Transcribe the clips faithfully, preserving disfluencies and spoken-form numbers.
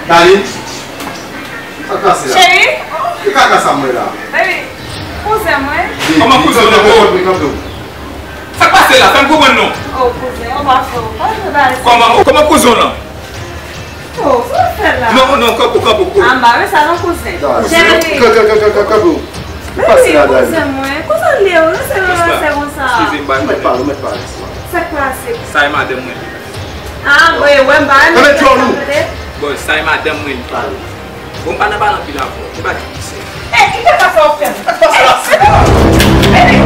Darline, sa k pase la? Cheri? Ki kaka sa m wè la? Baby, kouzen mwen. Kòman kouzen w nan? Kanpe, kanpe, kanpe. Sa k pase la? Fè m konprann non. Oh, kouzen, ou pa fè, ou pa fè bagay sa. Kòman, kòman kouzen w lan? Oh, sa w fè la? Non, non, kanpe, kanpe, kanpe. Ah, m pa vle sa non, kouzen. Cheri. Kanpe, kanpe, kanpe, kanpe. Baby, kouzen mwen. Kouzen li ye, ou se yon ranse konsa. Eskize m, bay mwen. Ou mèt pale, ou mèt pale. Sa k pase? Sa e madanm mwen. Ah, bon, e wè m pa renmen sa tande. Bon, sa e madanm mwen li pale. Bon, m pa nan pale anpil avè w. Ou pa di ki se. Eh, ki te pase w fè m? Sa k pase la? Eh, baby,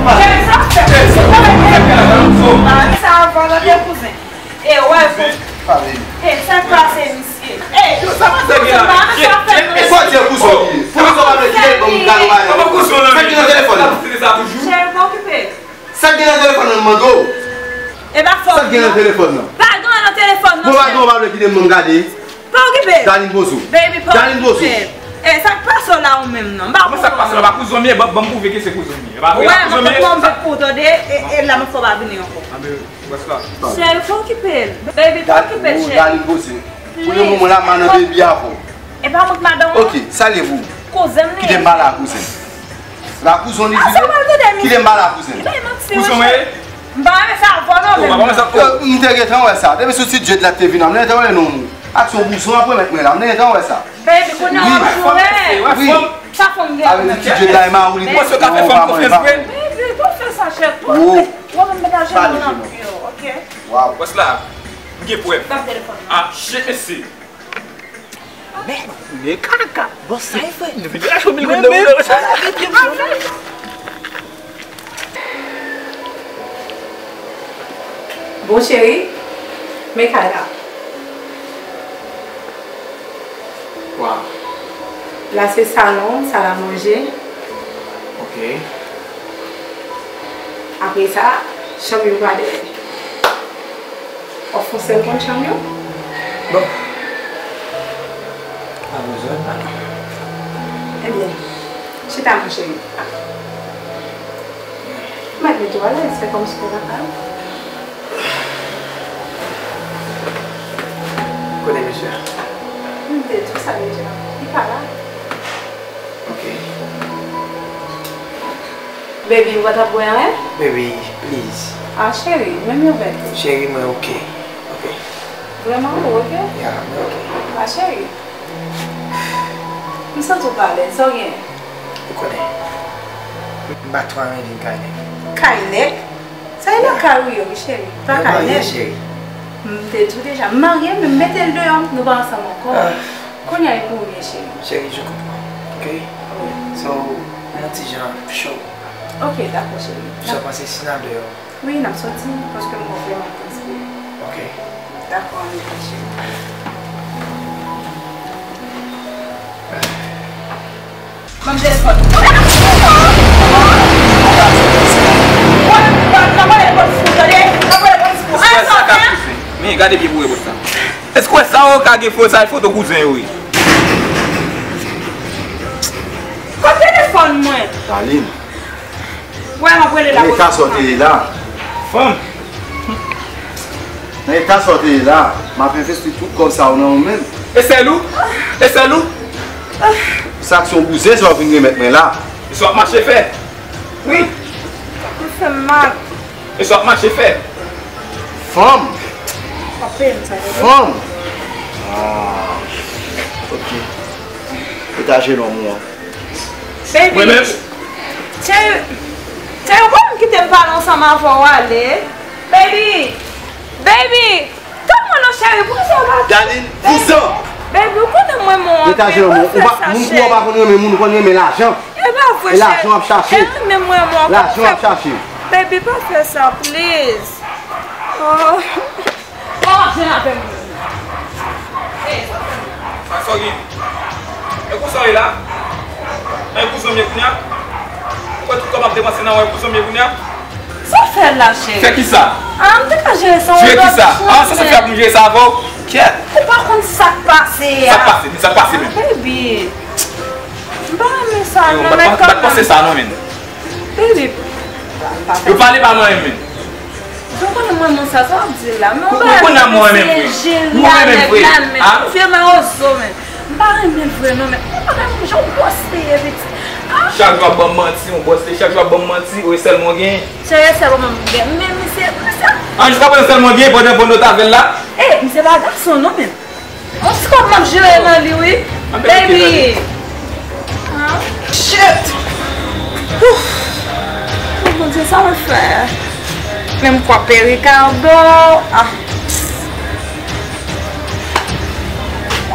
baby, sa w fè m? M pa renmen sa avè w, non, te kouzen. Eh, wè, bon. Eh, sa k pase, misye? Eh, sa pa sa gen la. Fò di kouzen li ye. Pou kouzen pa vle kite l ban m gade w bagay. Sa k gen nan telefòn nan? Cheri, pa okipe. Sa k gen nan telefòn nan, m mande w? E pa fòt ou non. Sa k gen nan telefòn nan? Pa gen anyen nan telefòn nan, frè. Bon, pa gen, ou pa vle kite m ban m gade? Pa okipe. Darline poze w. Baby, pa okipe. Darline poze w. E sa k pase w la ou menm non? M pa konprann. Kòman sa k pase w la? Pa kouzen m ye, ban, ban m pwouve ke se kouzen m ye. E pa vre, pa kouzen m ye. Mwen, mwen, mwen, mwen pwouve w tande, e, e la m fò pa vini ankò. Anben, rès la. Cheri, pa okipe l. Baby, pa okipe l, cheri. Darline poze w. Pou le moman la, m nan baby avè w. E pa mwen k madanm ou? Ok, sa l ye pou ou? Kouzen m li ye. Kite m pale a kouzen. La kouzen li vini. Kite m pale a kouzen. Kouzen mwen ye? M pa renmen sa avè w non, menm. M te gentan wè sa. Depi sou ti Djed la te vin la, m te wè non. Aksyon bouson ap remèt mwen la, m te gentan wè sa. Baby, kounye a w ap joure. Wi. Sa fanm gen. Avèk ti Djed la, e mari w li. Ou panse w ka fè fanm konfyans vre? Baby, pa fè sa, cheri. Ou menm metaje moun nan pye w, ok? Waw. Wè sa la, m gen prèv. Ban m telefòn nan. Ah, shit, mesye. Mèd, men kaka. Bon, sa e fè. Depi de la chomil konn nan sa la gen pye m. Bon, cheri, men kay la. Waw. La se salon, sal a manje. Ok. Apre sa, chanm yo pa dèyè. W ap fè yon sèl konn chanm yo? Bon. Pa bezwen, pa non. Ebyen, chita, mon cheri. Mèt mete w alèz, fè kòmsi w pa ta pale. Kote mesye a? M te di w sa deja. Li pa la. Ok. Baby, ou pa t ap bwè anyen? Baby, please. Ah, cheri, menm yon vè tou. Cheri, mwen ok. Ok. Vrèman, ou ok? Ya, mwen ok. Ah, cheri. M santi w pa alèz. Sa w gen? Ou konnen. M pa twò renmen vin kay nèg. Kay nèg? Sa e nan kay ou ye, wi, cheri. Pa kay nèg. M te di w deja, m marye, men m mete l deyò, nou pa ansanm ankò. Ah. Kounye a e pou ou m ye, cheri. Cheri, je comprends. Ok? Wi. So, m yon ti jan cho. Ok, dakò, cheri. Sa w panse si n al deyò? Wi, n ap soti, paske m wè w vrèman transpire. Ok. Dakò, ann ale, cheri. Ban m telefòn. Mwen, m ap rele polis pou tande. M ap rele polis pou. Èske w wè sa k ap rive? Men, gade pye boure bòt la. Èske w wè sa yo ka gen fo, sa e foto kouzen yo ye? Kot telefòn mwen? Darline. Wè, m ap rele lapolis. Nan eta sa w te ye la. Fanm. Nan eta sa w te ye la, m ap envesti tout kòb sa yo nan ou menm. E sèl ou? E sèl ou? Sa aksyon bouzen sa w vin remèt mwen la. E sa w ap mache fè? Wi. Ou fè m mal. E sa w ap mache fè? Fanm. W ap peye m sa, tande. Fanm. Ah. Ok. Etaje lòm ou an. Baby. Mwen menm? Cheri, cheri, ou pa menm kite m pale ansanm avè w ale. Baby! Baby! Tann mwen non, cheri, poukisa w pa... Darline, vouzan! Baby, ou konnen mwen renmen w anpil, pa fè sa, cheri. Moun pou w pa konn renmen moun, ou konn renmen lajan. E pa vre, cheri. E lajan w ap chache. E mwen menm mwen renmen w anpil. Lajan w ap chache. Baby, pa fè sa, please. Oh. Ou ap jwenn avè m. Sa, sa w gen? E konsa w ye la? E kouzen m ye kounye a? Ou kwè tout kòb m ap depanse nan w, e kouzen m ye kounye a? Sa w fè la, cheri? Fè kisa? Ah, m te ka jere sa yon lòt jan. Jere kisa? Ah, sa se fè pou m jere sa avè w? Kyèt. Ou pa konn sa k pase a. Sa k pase? Di sa k pase menm. Baby. M pa renmen sa non, men kanmenm. Yo, m pa t panse sa non, men. Baby. Yo pale pa mwen menm, men. Jan w konnen m renmen w sa, sa w ap di la? Men w pa renmen se jere a nèg la, men. Ou vye mawozo, men. M pa renmen l vre non, men. Ou pa renmen jan w pòs li ye, pitit. Chak jou w ap ban m manti, yon bòs li, chak jou w ap ban m manti, ou e sèl mwen w genyen. Se sèl mwen m gen, men misye, misye. An, jiska prezan sèl mwen w genyen, pandan, pandan w t avè l la. E, misye pa gason non, men. On ti kòb m ap jere nan li, wi. Baby. Shit. Ouf. Oh, Bondye, sa mwen fè? Men m kwape Ricardo. Ah.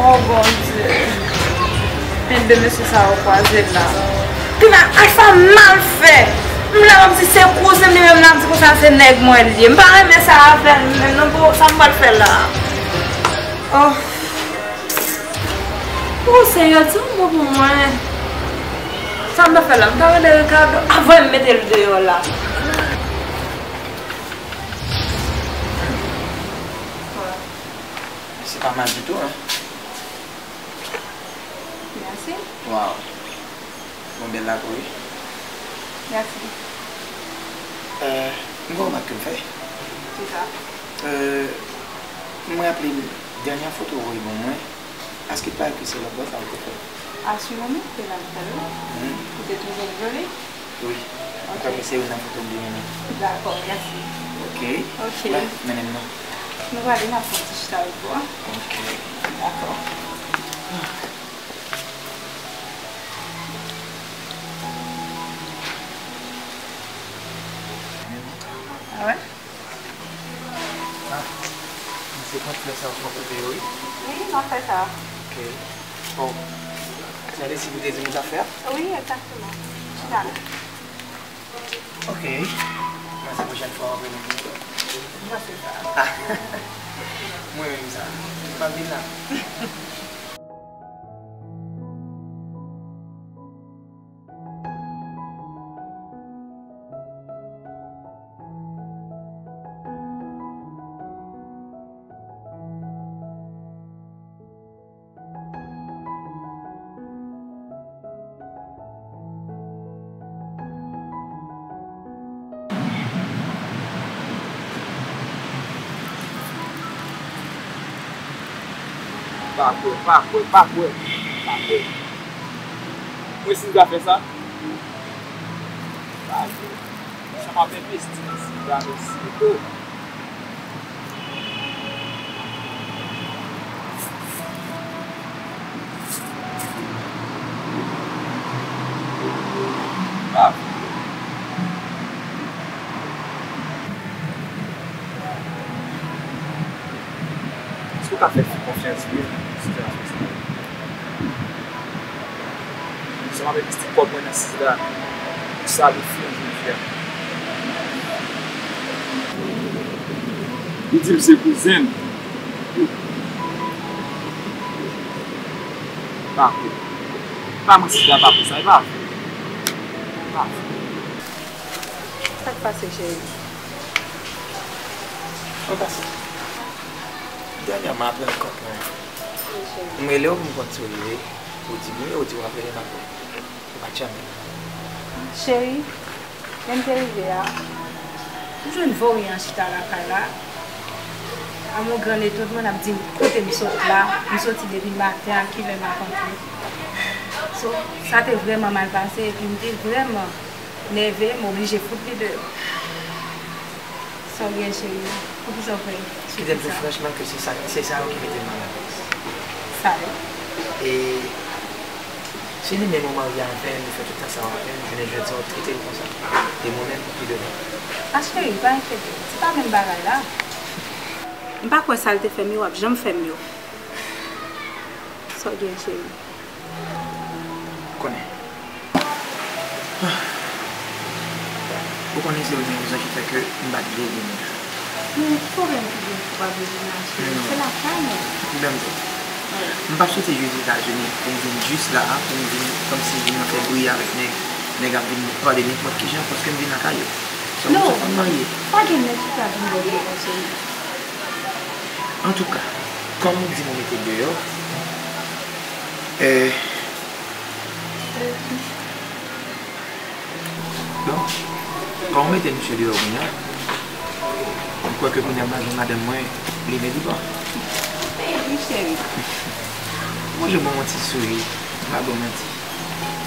Oh, Bondye. Men de mesye sa yo kwaze la. Pi la, ay, sa m mal fè. M la, m ap di se kouzen m li menm, m ap di konsa se nèg mwen li ye. M pa renmen sa avè l menm non, pou sa m pral fè la. Oh. O Senyè, di yon mo pou mwen. Sa m ta fè la? M ta rele Ricardo avan m mete l deyò la. Se pa mal ditou, hein? Mèsi. Waw. Yon bèl lakou, wi. Mèsi. Euh, m gen yon remak ke m fè. Ki sa? Euh, m raple m dènye foto ou voye ban mwen, èske pa ke se lòt bò sa ou te fè? Asireman, se la m fè l. Mhm. Ou te twouve l joli? Wi. Ok. M kwè ke se youn nan foto m byen renmen. Dakò, mèsi. Ok. Ok. Ba, mennen m non. Nou prale, n ap fè yon ti chita repos a. Ok. Dakò. Ah ouais? Ah, m se pran flè sa yo pou kote yo, wi. Wi, m ap fè sa. Ok. Bon. Gade si ou te di m zafè a. Wi, egzakteman. Chita la. Ok. Mwen se pwochèn fwa w ap rele m pou sa. Mwen se sa. Ah. Mwen menm sa. M ap vin la. Pa kwè, pa kwè, pa kwè, pa kwè. Mwen si m ta fè sa? Pa kwè. Sa pa fè plis ti nan sida, mèsi. Èske w ka fè fi konfyans vre nan sitiyasyon sa a? Sa m ap envesti kòb mwen nan sida pou sali fi an jodi a. Li di m se kouzen m. Pa vre. Pa mwen sida pa pou sa, e pa vre. Pa vre. Sa k pase, cheri? Mwen pase. Dènyèman, apre rankont mwen, wi, cheri, m rele w pou m konn si w rive. Ou di m wi, ou di w ap rele m apre. Ou pa t janm rele. Cheri, lè m te rive a, m jwenn Vori an chita lakay la. A mon gran etonman, l ap di m kote m sot la, m soti depi maten, a kilè m ap antre. So, sa te vrèman mal pase, epi m te vrèman nève, m oblije fout li deyò. Sa w gen, cheri? Poukisa w fè? Kite m di w franchman ke se sa, se sa yo ki mete m malalèz. Sa yo? E se li menm ou marye avè l, ou fè tout tan sa yo avè l, jounen jodi a w trete l konsa. E mwen menm, pi devan. A cheri, pa enkyete w. Se pa menm bagay la. M pa kwè sa l te fè m yo ap janm fè m yo. Sa w gen, cheri? Konnen. Ou konnen se youn nan rezon ki fè ke m pa t vle vin la. Men ki pwoblèm ki gen pou w pa vle vin la, cheri? Non. Se lakay nou. Ki pwoblèm sa? Wi. M pa t swete jis Etazini pou m vin jis la a, pou m vin kòmsi vin nan fè bri avèk nèg, nèg ap vin pale nenpòt ki jan, paske m vin lakay yo. Se yon moun sa pa m marye. Non. Pa gen nèg ki ka vin bò de yo konsa. Antouka, kòm ou di m ou mete l deyò, eh, bon, kòm ou mete misye deyò kounye a, Kwèke kounye a m pa jwenn madanm mwen, li vle li pa. Wi, cheri. Mwen jwenn bon yon ti souri, m pa bon manti.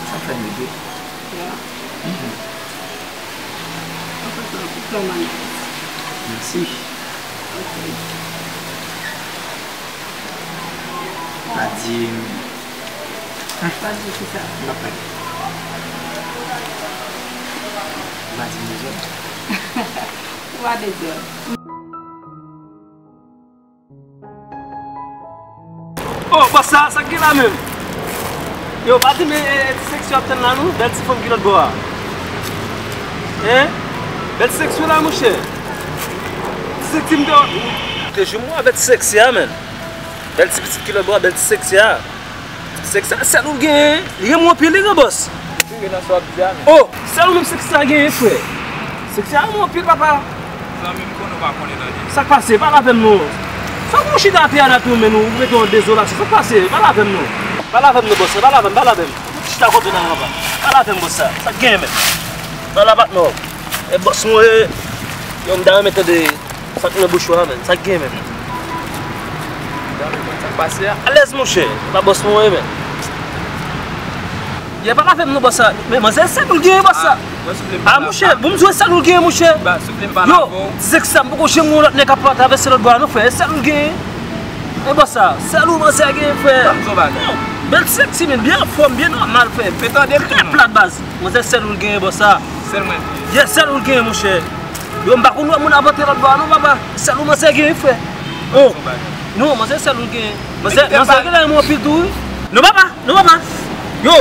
Sa fè m rive. Ya. Mhm. An pasan, ou fè w manèv. Mèsi. Ok. Pa di m. Pa di m kisa? M pa pale. Pa di m dezòd. Ou pa dezòd. Oh, bòs sa, sa k gen la menm? Yo, pa di m, e, e, ti seksyon ap tann la non, bèl ti fanm ki lòt bò a. Hein? Bèl ti seksyon la, monchè. Ti seksyon m te, te jwenn mwen avèk ti seksyon a, menm. Bèl ti pitit ki lòt bò a, bèl ti seksyon a. Seksyon a, sèl ou l genyen, li renmen w anpil, li gen bòs. Vire nan sa w ap di a, men. Oh, sèl ou menm seksyon a genyen, frè. Seksyon a renmen w anpil, papa. Zanmi m, konnen w pa konnen nan li. Sa k pase? Pale avè m non. Sa w chita atè a la tou, men nou mete w an dezolasyon. Sa k pase? Pale avè m non. Pale avè m non, bòs. Pale avè m, pale avè m. Chita kote w nan papa. Pale avè m, bòs sa. Sa k gen, men? Pale avè m non. E bòs mwen, yo, m ta renmen tande sa k nan bouch ou a, men. Sa k gen, men? Sa k pase a? Alèz, monchè. Pa bòs mwen, men. Ye, pale avè m non, bòs sa. Men manzè, sèl ou l genyen, bòs sa. Ah, monchè, bon, m di w sèl ou l genyen, monchè. Yo, ti seksyon sa, m poko janm wè yon lòt nèg k ap travèse lòt bò a non, frè. E sèl ou l genyen. E bòs sa, sèl ou manzè genyen, frè. Bèl ti seksyon, men byen anfòm, byen nòmal, frè. Trè plat, baz. Manzè, sèl ou l genyen, bòs sa. Sèl mwen. Ye, sèl ou l genyen, monchè. Yo, m pa konn wè moun ap antre lòt bò a non, papa. Sèl ou manzè genyen, frè. Oh. Non, manzè, sèl ou l genyen. Manzè, manzè genyen renmen w anpil tou, wi. Non, papa. Non, papa. Yo.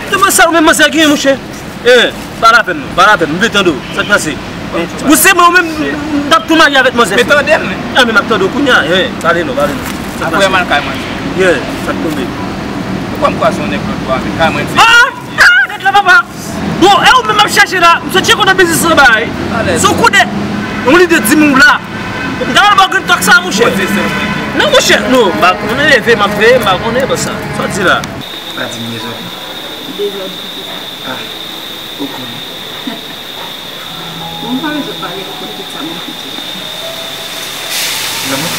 Depi sèl ou menm manzè genyen, monchè. Eh, pale avè m non, pale avè m, m vle tande w. Sa k pase? Eh, ou se mwen ou menm, m t ap tou marye avèk manzè. Men tande m. Ah, men m ap tande w kounye a. Eh, pale non, pale non. Sa k pase? Apre m al kay mwen. Yeah, sa k tonbe? Ou kwè m kwaze yon nèg lòt bò a, men kay mwen di. Ah! Ah, ret la, papa. Bon, e ou menm m ap chache la. M sot tcheke w nan biznis lan bay. Se w konnen. Yon lide di m ou la. M ta al ba w grenn tòk sa, monchè. Non, monchè. Non, m pa konnen, leve, m ap veye, m pa konnen, bon sa. Sa w di la? Pa di m dezòd. Dezòd pou kisa? Ah, ou konnen. Bon, m pa bezwen pale, ou konn tout sa m ap di. Lanmou?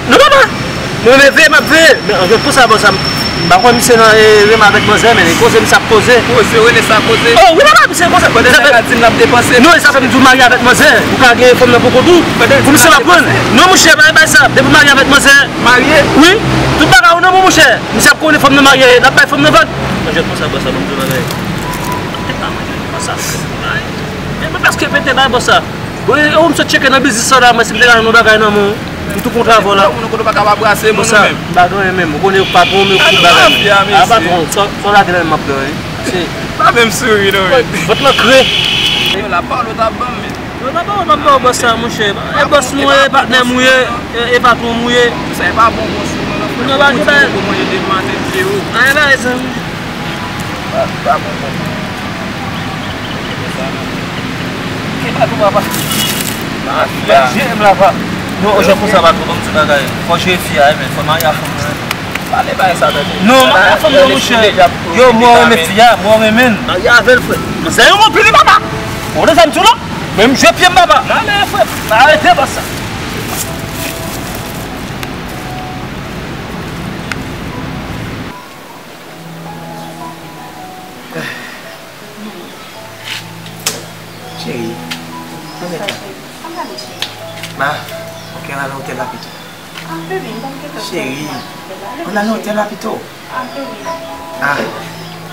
Non, papa. Mwen veye, m ap veye. Men, jan pou sa, bon, sa, m pa kwè misye nan, e, renmen avèk manzè, men e koze misye ap koze. Koze, wi, men sa koze. Oh, wi, papa, misye koze. Pandan nèg la di m l ap depanse. Non, e sa fè m di w marye avèk manzè. Ou ka gen fanm nan pou kont ou. Pou misye pa pran. Non, monchè, pa bay sa. Depi w marye avèk manzè. Marye? Wi. Tout bagay ou nan men w, monchè. Misye ap konnen fanm nan marye, l ap bay fanm nan vag. Mwen jwenn konsa, bòs sa, ban m di w bagay. Mwen tèt la manje konsa. Ay, men mwen prèske pete la, bòs sa. Bon, e, e, ou m sot tcheke nan biznis sa la, mwen si m te ka jwenn yon bagay nan men w, m tou kontre avè w la. Moun kote w pa ka pa brase moun ou menm. Bòs sa, m pa gen anyen menm. Ou konnen patwon m yo ki bagay menm. A, patwon, sa, sa w lage la menm m ap pran, wi. Se pa menm souri non, wi. Vant lan kre. Yo, la pawòl ou t ap ban m, men. Yo, la pawòl m ap ba w, bòs sa, monchè. E bòs nou ye, e patnè m ou ye, e, e patwon m ou ye. Sa e pa bon, bon sou mwen non, frè. Non, pa gen bagay. Kòman yo demande pye ou? Anyen bagay, zanmi. Pa, pa bon, bon. Ki patwon, papa? Mafya. J M la, pa. Non, jan konsa, patwon, ban m di bagay. Fò jere fi a, men fò marye a fanm nan. Pale bagay sa, tande. Non, marye a fanm nan, monchè. Yo, mwen renmen fi a, mwen renmen l. Marye avè l, frè. Mwen se yon bon pili, papa. Ou konn sa m di w la? Men m jwe pye m, papa. Nan, men, frè. Arete, bòs sa. Cheri, ann ale. Ann ale, cheri. Ma, ok, ann ale otèl la pito. Ah, baby, m pa t gentan fè. Cheri, ann ale otèl la pito. Ah, baby. Ah,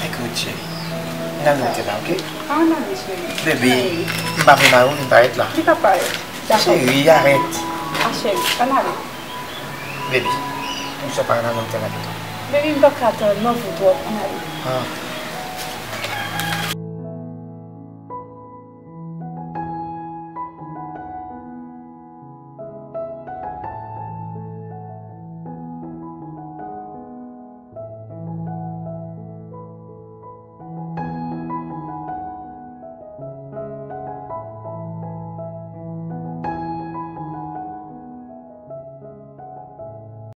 ekot, cheri. Ann ale otèl la, ok? Ann ale, cheri. Baby, m pa vle mari w vin parèt la. Li p ap parèt. Dakò. Cheri, arèt. Ah, cheri, ann ale. Baby, m sot pa nan lòtèl la pito. Baby, m pa ka tann, m anvi w twòp, ann ale. Ah,